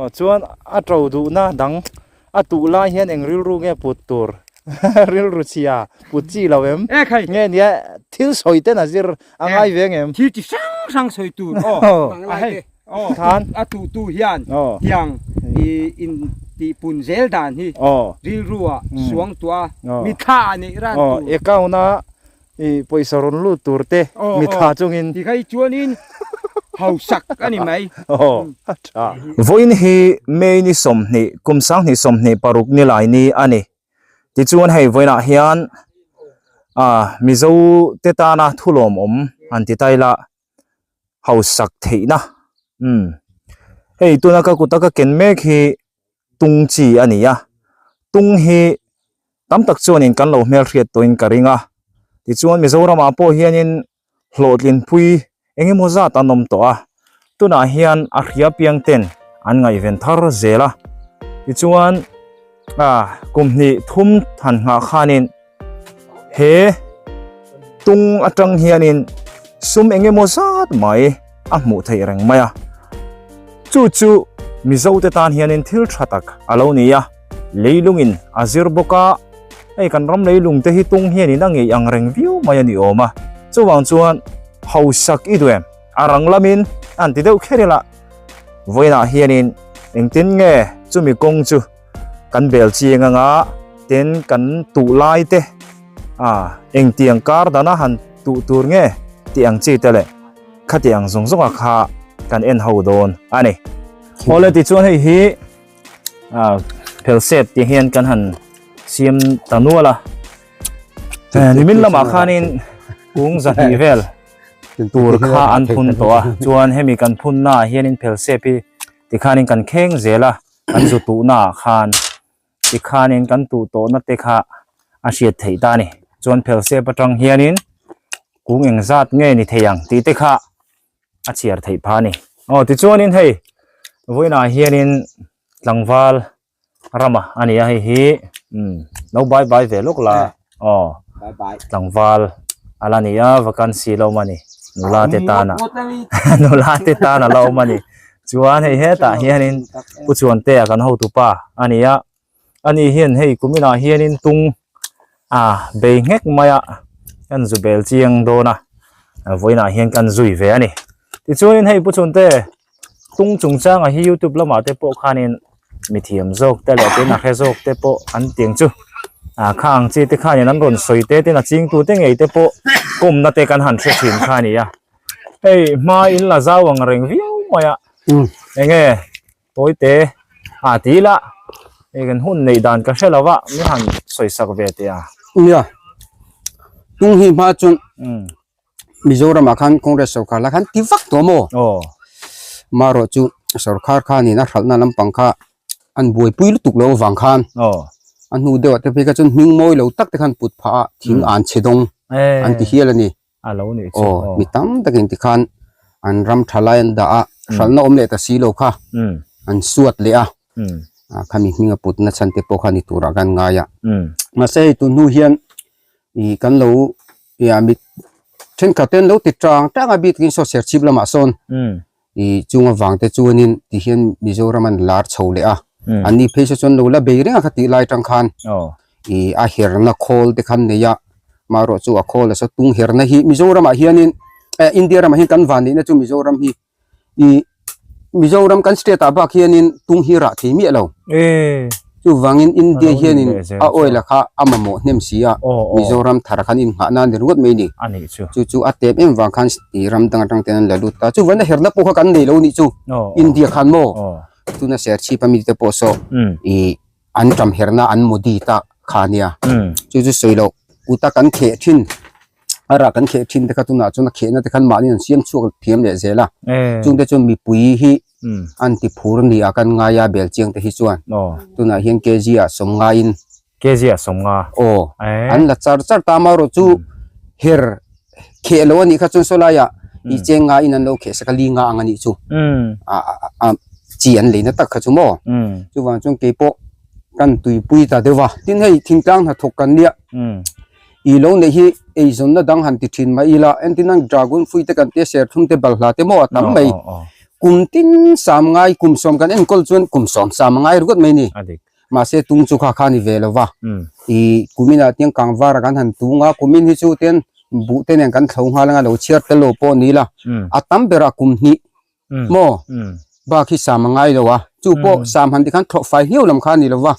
Aw chuan a to duhna dang a tuh lai hian eng rilru nge put tur rilru chhia put chi lo em? E khai. Nge nia thil sawi ten a zir a ngai ve ngem? Thil chi hrang hrang sawi tur aw. A hei aw Khan. a tuh tu hian Aw. tiang i in tih pun zel dan hi Aw. rilru ah suang tuah Aw. mitthla ah neih ran Aw tur. account a I pawisa rawn lut tur te mitthla chungin. Ti khai chuanin hausak a ni mai. Aw, a tha. Vawiin hi May ni 20, kum 2026 ni lai ni a ni. Tichuan hei vawiinah hian ah Mizo te tana thulawmawm an ti taila hausak theihna umm hei tuna ka kuta ka ken mek hi tung chi a ni a tung hi tam tak chuanin kan lo hmelhriat tawhin ka ring a tichuan Mizoramah pawh hianin hlawhtlinpui eng emaw zat an awm tawh a tunah hian a hria piang ten an ngaihven thar zel a tichuan ah kum hnih thum han nghah khanin He tung atang hianin sum eng emaw zat mai a hmuh theih reng mai a, chu chu Mizote tan hianin thil tha tak a lo ni a, leilungin a zir bawk a, hei kan ram leilung te hi tung hianin a ngeih ang reng viau mai a ni awm a, chuvang chuan hausak i duh em? A rang lamin an ti deuh kher ila, vawiinah hianin engtin nge chumi kawng chu kan bel chiang anga tin kan tuh lai te ah engtiang kar dana han tuh tur nge tih ang chi te leh khati ang zawng zawng a kha kan en ho dawn a ni. Awle tichuan hei hi ah phel sep tih hian kan han siam ta nual a nimin lamah khanin kung zahnih vel tur kha an phun tawh a chuan hemi kan phunna ah hianin phel sep hi tikhanin kan kheng zel a. Kan zu tuhna ah khan tikhanin kan tuh tawhna te kha a hriat theih ta a ni. Chuan phelsep atang hianin kung eng zat nge ni thei ang tih te kha a chhiar theih phah a ni. Aw tichuanin hei vawiinah hianin tlangval rama a ni a hei hi umm lo bai bai ve lawk la aw tlangval a la ni a vacancy la awm a ni nula te tana nula te tan a la awm a ni. Chuan hei hetah hianin Pu Chuantea kan hotupa a ni a, ani hian hei kuminah hianin tung ah bei nghek mai a, kan zu bel chiang dawn a, vawiinah hian kan zui ve a ni. Tichuanin hei Pu Chuante tung chungchangah hi youtube lamah te pawh khanin mithiam zawk te leh tin a hre zawk te pawh an tiang chu ah kha ang chi te khanin an rawn sawi te tin a chingtu te ngei te pawh kawmna te kan han hre thin kha a ni a. Hei hma in la zau ang reng viau mai a enge tawi te a ti ila hei kan hun neih dan ka hre lo va mi han sawi sak ve teh a. Nia tung hi hma chuan Mizoram ah khan Congress sorkar lai khan ti vak tawh maw? Aw. Marawh chu sorkar khanin a hralhna lampang kha an buaipui lutuk lo avang khan Aw. a hnu deuh ah te phei kha chuan hming mawi lo tak te khan put phah a thing an chhe dawng an ti hial a ni. a lo nih chu aw mi tam takin tikhan an ram tha lai an dah a hralhna awm leh ta si lo kha an suat leh a khami hminga putna chhan te pawh kha ni turah kan ngai a mahse hei tun hnu hian ih kan lo ih mit thenkhat te an lo ti tang tang a bik takin saw serchhip lamah sawn ih chung avang te chuanin tihian Mizoram an lar chho leh a an ni phei saw chuan lo la bei reng a kha tih lai tang khan ih a herna khawl te khan nei a marawh chu a khawl a saw tung herna hi Mizoram ah hianin eh India ramah hian kan van neihna chu Mizoram hi ih Mizoram kan state ah bak hianin tung hi rah thei miah lo. Chuvangin India hianin a oil a kha a mamawh hnem si a, Mizoram thar khan inngah nan ni ringawt mai a ni. Chu chu a tep em vang khan ih ram dang atang ten an la lut ta. Chuvangin a herna pawh kha kan nei lo nih chu India khan maw tuna Serchhip a mite pawh saw ih an ṭam herna an Modi ta kha a nia. Chu chu sawi loh kuta kan kheh thin a rah kan kheh thin te kha tunah chuan a khehna te khan mahni an siam chhuak thiam leh zel a. Chungte chuan mipui hi an ti phur ni a kan ngai a bel chiang te hi chuan tunah hian kg ah 50 in kg ah 50 aw an la char char ta amaherawh chu her kheh lo anih kha chuan saw laiah i cheng nga in an lo kheh sak a li nga ang anih chu a a chi an lei na tak kha chu maw chuvang chuan keipawh kan tuipui ta deuh va tin hei thingtlang hnathawk kan nia I lo neih hi eizawnna dang han ti thin mai ila, entirnan dragon fruit te kan tia serthlum te balhla te maw a tam mai. Kum tin sam ngai kum sawm kan enkawl chuan kum sawm sam a ngai ringawt mai ni. Mahse tung chu kha kha a ni ve lo va. Ih kuminah tiang kangvar a kan han tung a, kumin hi chu tian buh te nen kan thlo nghal anga lo chhiar tel lo pawh ni la. A tam berah kum hnih maw bak hi sam a ngai lo a, chu pawh sam han ti khan thlawh fai hliau lam kha a ni lo va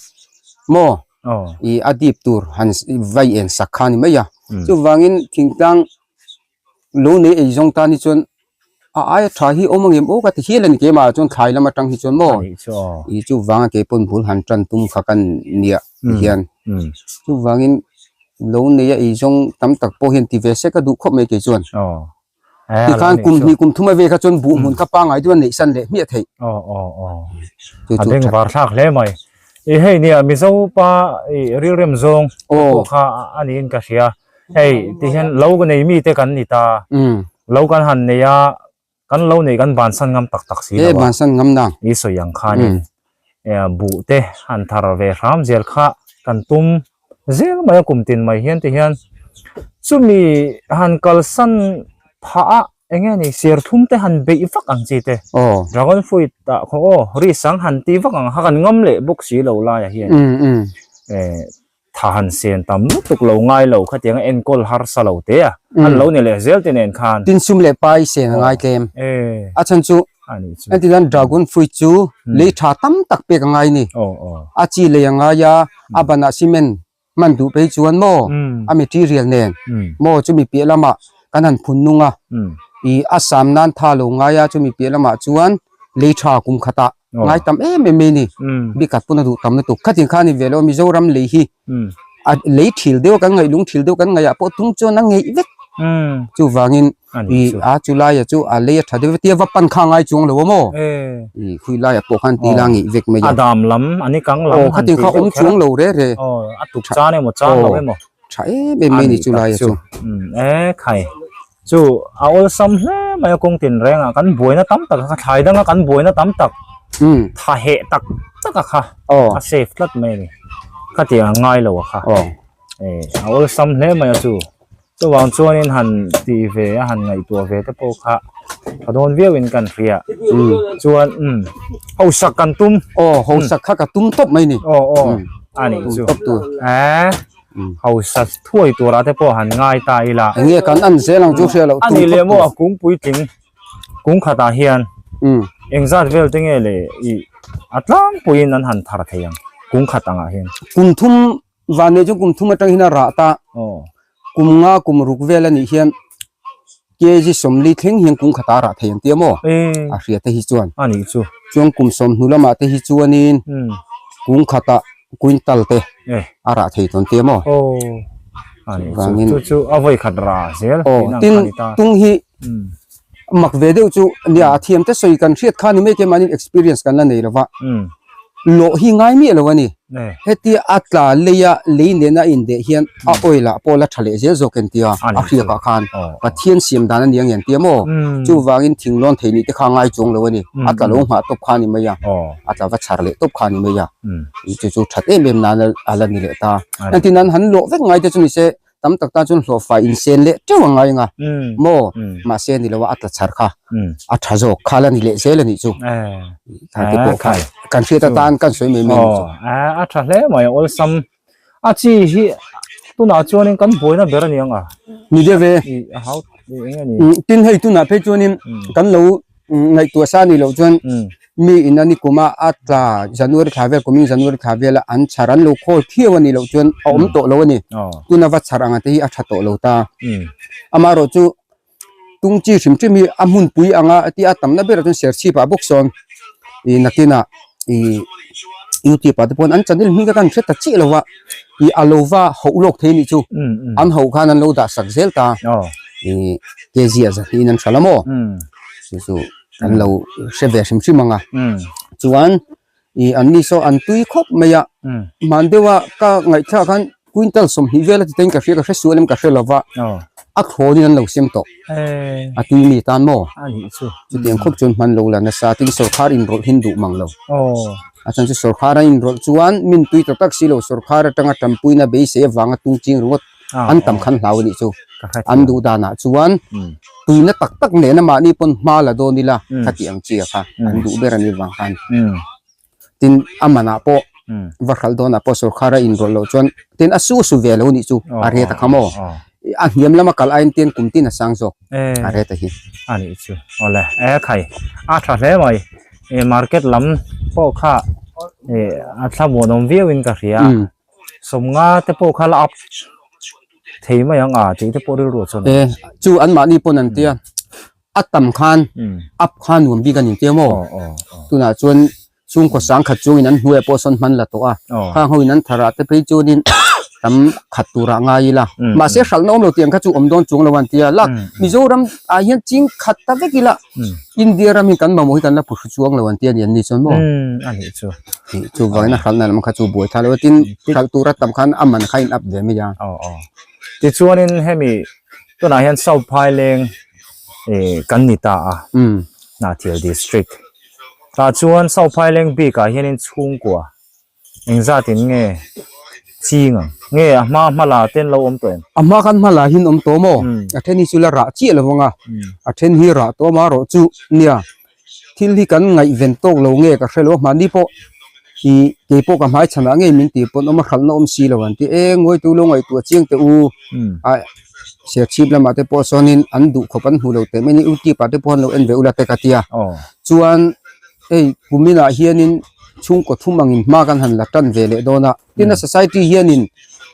maw ih a dip tur han vai en sak kha a ni mai a. Chuvangin thingtlang lo nei ei zawng tan hi chuan a aia tha hi awm angem aw ka ti hial a ni keimah ah chuan thlai lam atang hi chuan maw ih chuvanga kei pawn bul han tan tum kha ka nia ti hian chuvangin lo nei a ei zawng tam tak pawh hian ti ve se ka duh khawp mai kei chuan tikhan kum hnih kum thum a ve kha chuan buh hmun kha pangngai chu a neih san leh hmiah theih a bengvar thlak hle mai i hei nia Mizo pa i rilrem zawng pawh kha a niin ka hria. Hei ti hian lo nei mi te kan ni ta. Lo kan han nei a, kan lo nei kan bansan ngam tak tak si lo a. Bansan ngam nang. I sawi ang khanin buh te han thar ve hram zel kha kan tum zel mai a kum tin mai hian ti hian chumi han kalsan phah a eng nge ni serthum te han beih vak ang chi te. Dragon fruit ah khaw aw risang han ti vak ang kha kan ngam leh bawk si lo laiah hian Tha han sen tam lutuk lo ngai lo khatiang a enkawl harsa lo te a, an lo ni leh zel te nen khan. Tin sum leh pai sen a ngai tlem. A chhan chu entir nan dragon fruit chu lei tha tam tak pek a ngai ni. A chi lei a ngai a, a banah cement hman duh phei chuan maw a material nen maw chumi piah lamah kan han phun nung a, ih a sam nan tha lo ngai a chumi piah lamah chuan lei tha kum khatah ngai tam em em mai ni bikat pawn a duh tam lutuk khatin kha a ni ve lo Mizoram lei hi a lei thil deuh a kan ngaih lung thil deuh kan ngaih ah pawh tung chuan a ngeih vek chuvangin ih a chu laia chu a lei a tha deuh tia va pan kha a ngai chuang lo a maw ih khui laiah pawh khan tih la ngeih vek mai a a dam lam a ni kang lam aw khatin kha awm chuang lo re re aw a tuk chan emaw chan lo emaw tha em em mai ni chu laia chu e khai Chu a awlsam hle mai a kawng tin rengah kan buaina tam tak a kha thlai danga kan buaina tam tak tha heh tak tak a kha a safe tlat mai a ni khatiang a ngai lo a kha a awlsam hle mai a chu chuvang chuanin han ti ve a han ngaihtuah ve te pawh kha ka dawn viau in kan hria chuan hausak kan tum aw hausak kha ka tum tawp mai ni aw aw a nih chu eh. Hausa thuai turah te pawh han ngai ta ila. Enge kan an zel ang chu hria loh tum. Ani leh maw a kung puitling kung khatah hian engzat vel te nge le i a tlangpuiin an han thar thei ang kung khat angah hian. Kum thum van nei chu kum thum atang hian a rah ta. Kum nga kum ruk vel anih hian kg sawmli thleng hian kung khatah a rah thei ang tia maw a hria te hi chuan. Anih chu. Chuan kum sawmhnu lamah te hi chuanin kung khatah quintal te a rah thei tawn tia maw. Chuvangin chu chu a vawi khat rah zel tin tung hi mak ve deuh chu nia a thiam te sawi kan hriat kha ni mai keimahni experience kan la nei lova lawh hi ngai miah lo a ni. Hetia a tla leia lei nena a indeh hian a oil ah pawh la tha leh zel zawk entia a hriak ah khan Pathian siam dan a ni ang entia maw chuvangin thinglawn thei nih te kha a ngai chuang lo a ni a tla lo nghah tawp kha a ni mai a a tla va chhar leh tawp kha a ni mai a chu chu that em em nan a la ni leh ta entir nan han lawh vek ngai te chu ni se tam tak tan chuan hlawhfai insen leh teuh a ngai ang a maw mahse ni lo a a tla chhar kha a tha zawk kha la ni leh zel a nih chu kha te pawh kha kan hriat atan kan sawi mai mai chu a tha hle mai awlsam a chi hi tunah chuanin kan buaina ber a ni ang a ni deuh ve tin hei tunah phei chuanin kan lo ngaihtuah sa ni loh chuan mi in a ni kum a a tla January thla vel kum in January thla vel a an chhar an lo khawl thiau a nih loh chuan a awm tawh lo a ni tuna va chhar ang te hi a tha tawh lo ta amaherawh chu tung chi hrim hrim hi a hmunpui anga tia a tamna berah chuan serchhip ah bawk sawn ih nakinah ih youtube ah te pawh an channel hming kha kan hre ta chiah lo a ih a lo va hauh lawk thei a nih chu an hauh khan an lo dah sak zel ta ih kg ah zahnih in an hralh a maw chu chu an lo hre ve hrim hrim ang a chuan ih an ni saw an tui khawp mai a hman deuh a ka ngaihthlak khan quintal 20 vel a ti te in ka hria ka hre sual em ka hre lo va a thlawn in an lo sem tawh a tui mi tan maw chutiang khawp chuan hman lo la nasa tin sawrkhar inrawlh hin duh mang lo a chhan chu sawrkhar a inrawlh chuan min tui tak tak si lo sawrkhar atanga tanpuina beisei avanga tung ching ringawt. An tam khan hlau a nih chu. An duh danah chuan tuina tak tak nena mahni pawn hma la dawn ila khati ang chi a kha an duh ber a nih vang khan. Tin a manah pawh va hralh dawnah pawh sorkar a inrawlh loh chuan tin a su su ve lo nih chu a rate a kha maw. A hniam lama kal aiin tin kum tin a sang zawk a rate a hi. A nih chu awle e khai a tha hle mai e market lam pawh kha e a thlamuanawm viau in ka hria sawmnga te pawh kha la up thei mai ang a tih te pawh rilru a chuan e chu an mahni pawn an tia a tam khan up kha nuam bik a ni tia maw tunah chuan chhungkaw sangkhat chungin an hnuaiah pawh sawn hman la tawh a khang ho in an thar ah te phei chuanin tam khat turah ngai ila mahse hralhna awm lo tih ang kha chu awm dawn chuang lo an tia lak Mizoram ah hian ching khat ta vek ila India ram hi kan mamawh hi kan la phuhru chuang lo an tia ni an ni chuan maw a nih chu chuvangin a hralhna lam kha chu buai tha lo a tin hralh tur a tam khan a man kha a in up ve mai a tichuanin hemi tunah hian South Phaileng kan ni ta a Hnahthial district Tah chuan South Phaileng bikah hianin chhungkua engzatin nge ching ang? Nge a hma hma la te an lo awm tawh em? A hma khan hma la hian awm tawh maw? A then hi chu la rah chiah lo vang a, a then hi rah tawh ama erawh chu nia thil hi kan ngaihven tawk lo nge ka hre lo a, mahni pawh ih kei pawh ka hmai chhanah ngei min tih pawn awm a hralhna awm si lo an ti e ngawitu lo ngaihtuah chiang teh u a Serchhip lamah te pawh sawnin an duh khawp an hmu lo teh mai a ni utip ah te pawh an lo en ve ula te ka tia chuan hei kumin ah hianin chhungkaw thum angin hma kan han la tan ve leh dawn a tin a society hianin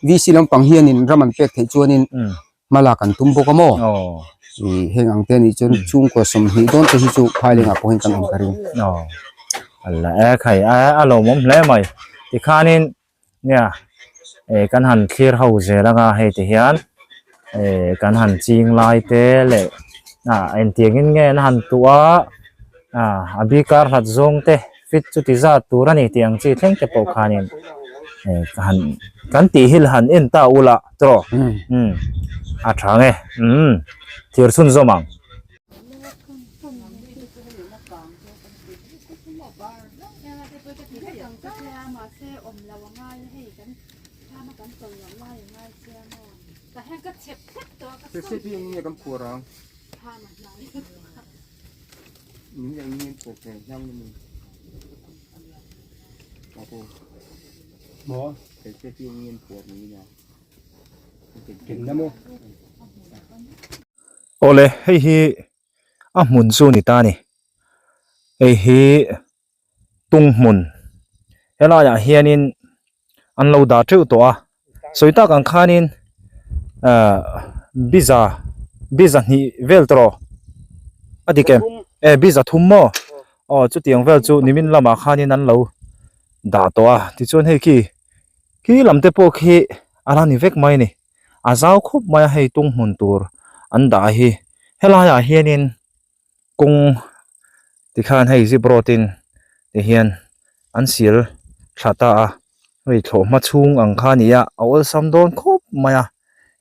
VC lampang hianin ram an pek theih chuanin hma lak an tum bawk a maw ih heng ang te anih chuan chhungkaw 20 dawn te hi chu phailengah pawh hian kan awm ka ring. Aw e khai a lawmawm hle mai tikhanin Nia eh kan han thlir ho zel anga hei ti hian eh kan han ching lai te leh ah engtiangin nge an han tuah a ah a bikar hlat zawng te fit chuti zat tur a ni tih ang chi thleng te pawh khanin eh ka han kan tih hi han en ta ula tawh umm a tha nge umm thir chhunzawm ang. Awle hei hi a hmun chu ni ta a ni hei hi tung hmun helaiah hianin an lo dah teuh tawh a sawi tak ang khanin ahh biza biza hnih vel tawh a dik em e biza thum maw aw chutiang vel chu nimin lamah khanin an lo dah tawh a tichuan hei khi khi lam te pawh khi a la ni vek mai a ni. a zau khawp mai a hei tung hmun tur an dah hi helaiah hianin kawng tikhan hei zip road in tihian an sil thla ta a hei thlawhhma chhung ang kha a ni a a awlsam dawn khawp mai a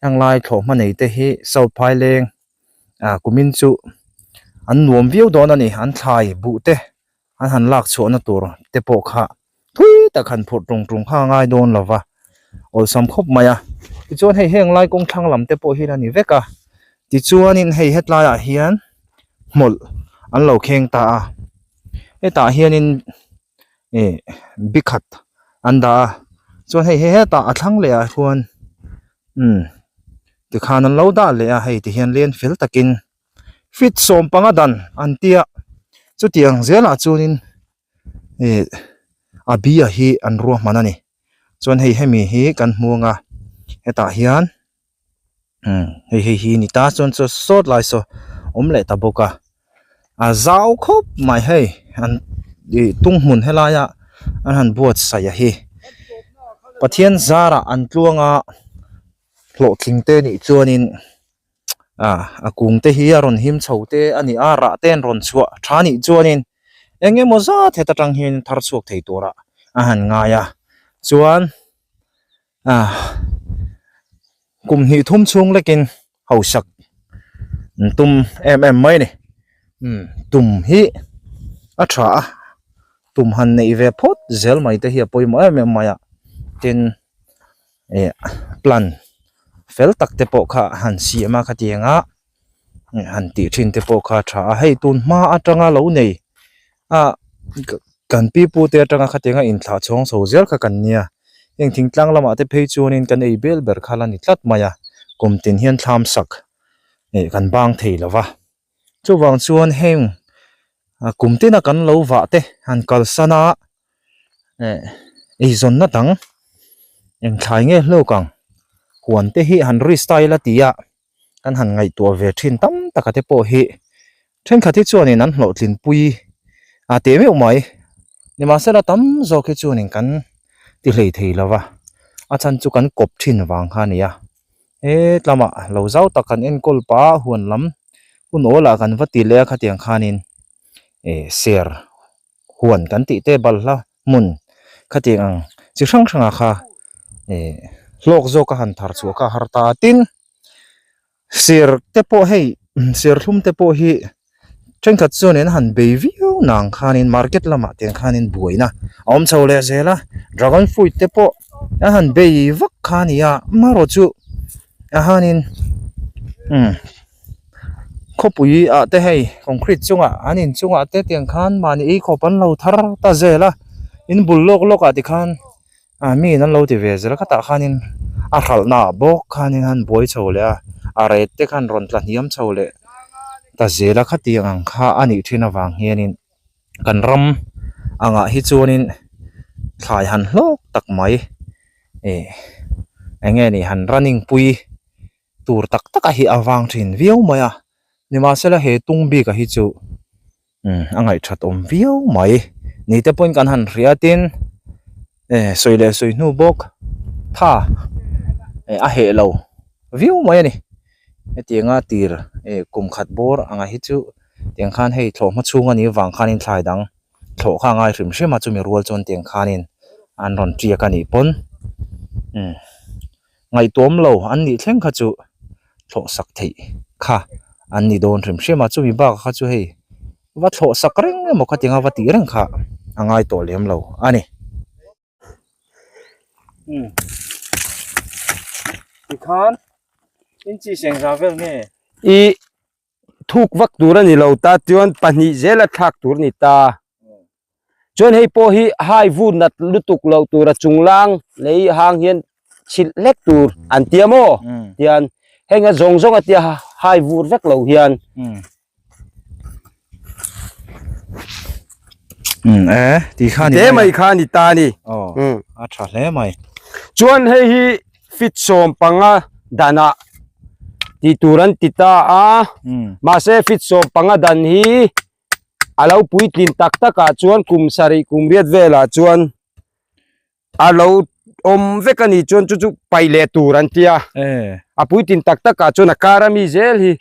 heng lai thlawhhma nei te hi south phaileng ah kumin chu an nuam viau dawn a ni an thlai buh te an han lak chhuahna tur te pawh kha thui tak han phurh tung tung kha a ngai dawn lo va awlsam khawp mai a tichuan hei heng lai kawng thlang lam te pawh hian a ni vek a tichuanin hei hetlaiah hian hmawlh an lo kheng ta a hetah hianin ih bi khat an dah a chuan hei hetah a thlang leh ah chuan umm tikhan an lo dah leh a hei tihian len fel takin feet 15 dan an tia chutiang zelah chuanin ih a bia hi an ruahman a ni chuan hei hemi hi kan hmu ang a hetah hian umm hei hei hi ni ta chuan saw sawt lai saw awm leh ta bawk a a zau khawp mai hei an ih tung hmun helaia an han buatsaih a hi Pathian zarah an tluang a hlawhtling te nih chuanin. Ah a kung te hi a rawn him chho te a ni a rah te an rawn chhuah tha nih chuanin eng emaw zat heta tang hian thar chhuak thei turah a han ngai a chuan ah kum hnih thum chhung lekin hausak an tum em em mai a ni umm tum hi a tha a tum han neih ve phawt zel mai te hi a pawimawh em em mai a tin. ih plan. fel tak te pawh kha han siam a khatiang a han tih thin te pawh kha a tha a hei tun hma atanga lo nei a kan pi pu te atanga khatianga inthlah chhawng chho zel kha kan nia heng thingtlang lamah te phei chuanin kan ei bel ber kha la ni tlat mai a kum tin hian thlam sak eh kan bang thei lo va chuvang chuan heng kum tina kan lo vah te han kalsan a eh eizawnna dang eng thlai nge hlawk ang huan te hi han ri style a ti a kan han ngaihtuah ve thin tam tak a te pawh hi thenkhat hi chuanin an hlawhtlin pui a teh meuh mai nimahsela tam zawk hi chuanin kan ti hlei thei lo va a chhan chu kan kawp thin vang kha a ni a hetlama lo zau tak kan enkawl pah a huan lam hun awl ah kan va ti leh a khatiang khanin eh ser huan kan tih te balhla hmun khatiang ang chi hrang hrang ah kha eh hlawk zawk a han thar chhuah kha a har ta a tin ser te pawh hei serthlum te pawh hi thenkhat chuan in han bei viau nang khanin market lamah te khanin buaina a awm chho leh zel a dragon fruit te pawh an han bei vak kha a ni a amaherawhchu a hanin umm. Khawpui ah te hei concrete chungah an in chungah te tiang khan mahni ei khawp an lo thar ta zel a in bul lawk lawk ah tikhan ah mi in an lo ti ve zel a khatah khanin a hralhna ah bawk khanin an buai chho leh a a rate te khan rawn tla hniam chho leh ta zel a khatiang ang kha a nih thin avang hianin kan ram angah hi chuanin thlai han hlawk tak mai eh eng nge ni han running pui. tur tak tak a hi a vang thin viau mai a nimahsela he tung bik a hi chu umm a ngaihthat awm viau mai ni te pawhin kan han hria tin eh sawi leh sawi hnu bawk tha eh a heh lo viau mai a ni hetianga tir eh kum khat bawr anga hi chu tiang khan hei thlawhhma chhung a nih avang khanin thlai dang thlawh kha a ngai hrim hrim a chumi rual chuan tiang khanin an rawn tiak a nih pawn umm. Ngaihtuam lo an nih thleng kha chu thlawh sak theih kha an ni dawn hrim hrim a, chumi bakah kha chu hei va thlawh sak reng emaw kha tinga va tih reng kha a ngai tawh lem lo a ni. Umm tikhan inchi sengza vel nge? I thuk vak tur a ni lo ta chuan pahnih zel a thlak tur a ni ta. Chuan hei pawh hi hai vur nat lutuk loh tur a chunglang lei hang hian chhilh hlek tur an tia maw tian heng a zawng zawng a tia hai vur vek lo hian. E ti kha ni te mai kha ni ta ni. A tha hle mai. Chuan hei hi fit 15 danah ti tur an ti ta a mahse fit 15 dan hi a lo puitlin tak takah chuan kum sarih kum riat velah chuan a lo awm vek a ni chuan chu chu paih leh tur an tia a puitlin tak takah chuan a kar a mi zel hi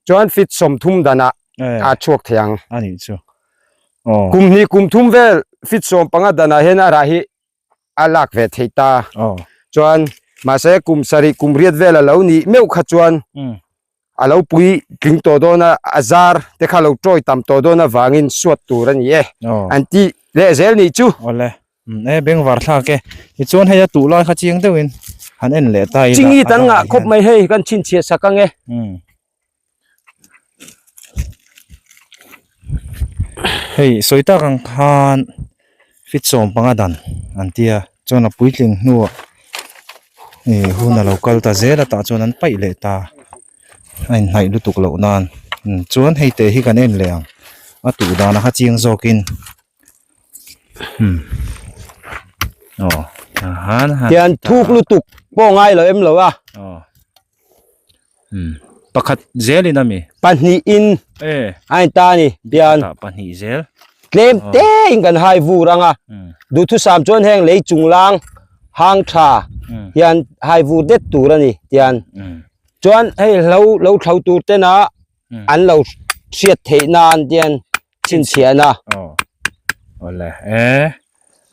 chuan fit 30 danah a chhuak thei ang a nih chu kum hnih kum thum vel fit 15 danah hian a rah hi a lak ve thei ta chuan mahse kum sarih kum riat vel a lo nih meuh kha chuan a lo pui tling tawh dawn a a zar te kha lo tawi tam tawh dawn avangin suat tur a ni e an ti leh zel nih chu. Awle e bengvar thlak e tichuan hei a tuh lai kha chiang deuhin han en leh ta ila Chingi tan ngah khawp mai hei kan chhinchhiah sak ang e. Hei sawi tak ang khan fit 15 dan an tia chuan a puitling hnuah ih hun a lo kal ta zel a tah chuan an paih leh ta a inhnaih lutuk loh nan chuan hei te hi kan en leh ang a tuh dan a kha chiang zawkin umm aw tah han hian thuk lutuk pawh ngai lo em lo a. Umm pakhat zel in ami. Pahnih in a in ta ani bian. Pahnih zel. Tlem te in kan hai vur anga. Duhthusam chuan heng lei chunglang hang tha hian hai vur det tur ani tian. Chuan hei hlo lo thlo tur tena an lo hriat theih nan tian chhinchhiahna. Aw awle e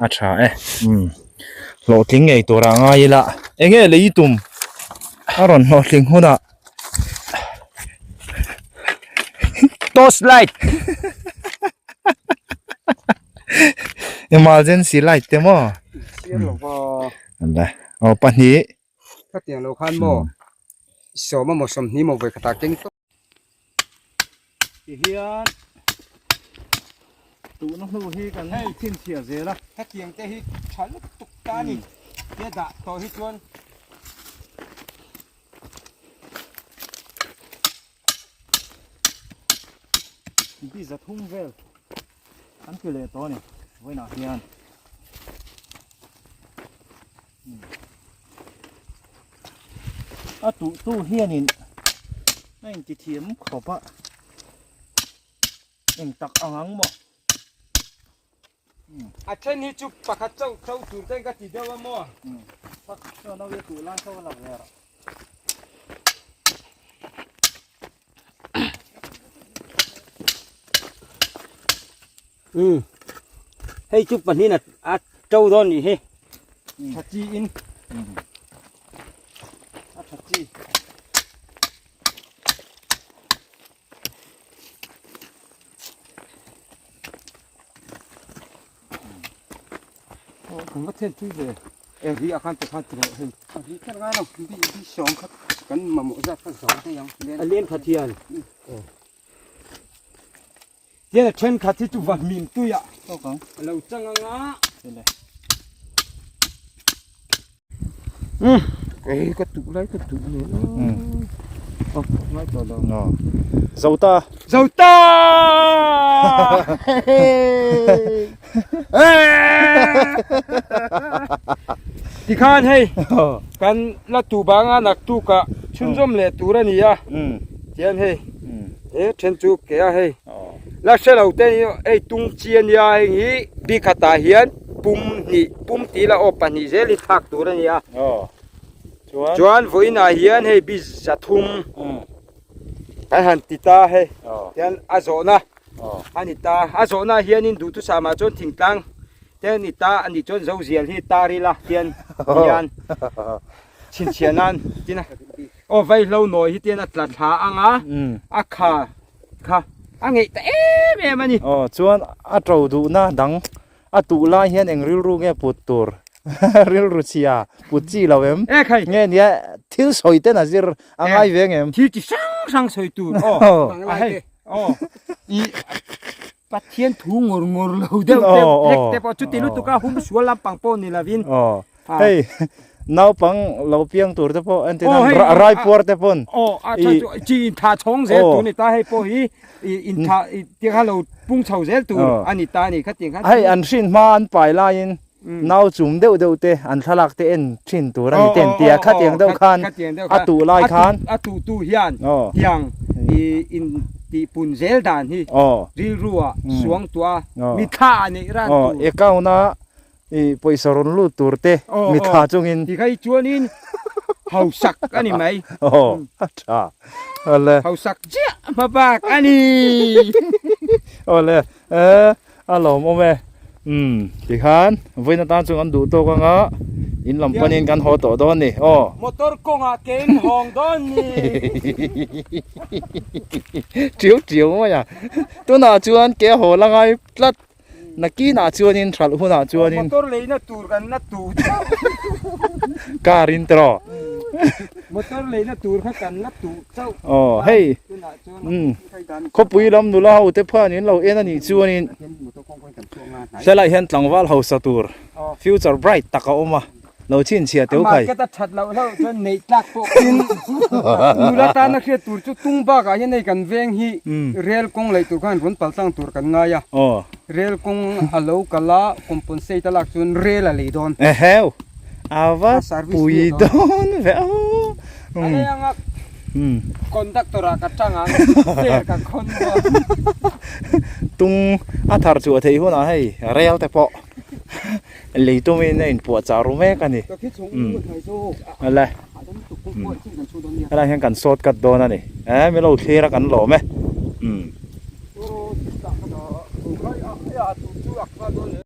a tha e umm hlawhtling ngei tura ngai ila eng nge lei tum a rawn hlawhtling hunah torch light emergency light te maw awle aw pahnih khatiang lo khan maw. sawm emaw sawmhnih emaw vawi khatah keng tawp. Tihian tuhna hnu hi kan chhinchhiah zel a. Hetiang te hi tha lutuk ta a ni. Tia dah tawh hi chuan. Bi zathum vel an ti leh tawh a ni vawiinah hian. A tuh tu hianin a inti thiam khawp a eng tak ang ang maw. A then hi chu pakhat chauh chauh tur ten ka ti deuh a maw. Pakhat chuan a tuh lai kha la ve rawh. Um hei chu pahnih a a to dawn nih hi tha chi in a tha chi aw kan va then thui ve e ri a khan te khan tiraw hei a ri kher ngai lo bi bi sawm kha kan mamawh zat kha zawm thei ang a len khat hian Tian a thenkhat hi chu va hmim tui a a lo chang ang a. Um ei ka tuh lai ka tuh nen a. Oh ngai tawh lo. No. Zota. Zota! Tikhan hei kan la tu banga naktuk ah chhunzawm leh tur a ni a. Tian hei he then chu ke a hei la hre lo te hi hei tung chi a nia heng hi bi khatah hian pum hnih pum tih la aw pahnih zel hi thlak tur a ni a chuan vawiinah hian hei bi zathum kan han ti ta hei tian a zawhna a ni ta a zawhna hianin duhthusam ah chuan thingtlang te a ni ta a nih chuan zozial hi tar ila tian hian chhinchhiah nan tin a. Aw vaihlo nawi hi tian a tla thla ang a, a kha kha a ngeih ta em em a ni. Aw chuan a to duhna dang a tuh lai hian eng rilru nge put tur rilru chhia put chi lo em? E khai. Nge nia thil sawi ten a zir a ngai ve ngem? Thil chi hrang hrang sawi tur aw a hei aw i Pathian thu ngawr ngawr lo deuh deuh hlek te pawh chuti lutuk a hum sual lampang pawh ni lovin. Aw hei naupang lo piang tur te pawh entir nan rai puar te pawn. Aw a tha chu chi in tha chhawng zel tur ni ta hei pawh hi i in tha tiang kha lo pung chho zel tur a ni ta a ni khatiang khan. Hei an hrin hma an pai laiin nau chum deuh deuh te an thlalak te en thin tur a ni ten tia khatiang deuh khan a tuh lai khan a tuh tu hian tiang i in tih pun zel dan hi rilru ah suang tuah a mithla ah neih ran tur account a i pawisa rawn lut tur te mithla chungin ti kha hi chuanin hausak a ni mai aw a tha awle hausak chiah hma bak a ni awle e A lawmawm e. Umm tikhan vawiin atan chuan kan duh tawk anga in lam panin kan haw tawh dawn ni aw. Motor kawngah ke in hawng dawn ni. Tiau tiau mai a. Tunah chuan ke haw la ngai tlat. Nakinah chuanin hralh hunah chuanin. Motor leina tur kan la tu chauh. Car in tiraw. Motor leina tur kha kan la tu chauh. Aw hei. Umm khawpui lam nula ho te phuan in lo en a nih chuanin helaiah hian tlangval hausa tur future bright tak a awm a lo chhinchhiah teuh khai. Market a that loh hlauh chuan neih tlak pawh in nula tana hriat tur chu tung bakah hian hei kan veng hi rel kawng laih tur khan rawn pal tlang tur kan ngai a rel kawng a lo kal a compensate a lak chuan rel a lei dawn. Eheu a va pui dawn ve aw. A rei anga Conductor ah ka tang ang, fare ka khawn dawn. Tung a thar chhuah theih hunah hei rel te pawh lei tumin a inpuahchah ru mek a ni. Awle helai hian kan short cut dawn a ni. Eh min lo thlir a kan lawm e.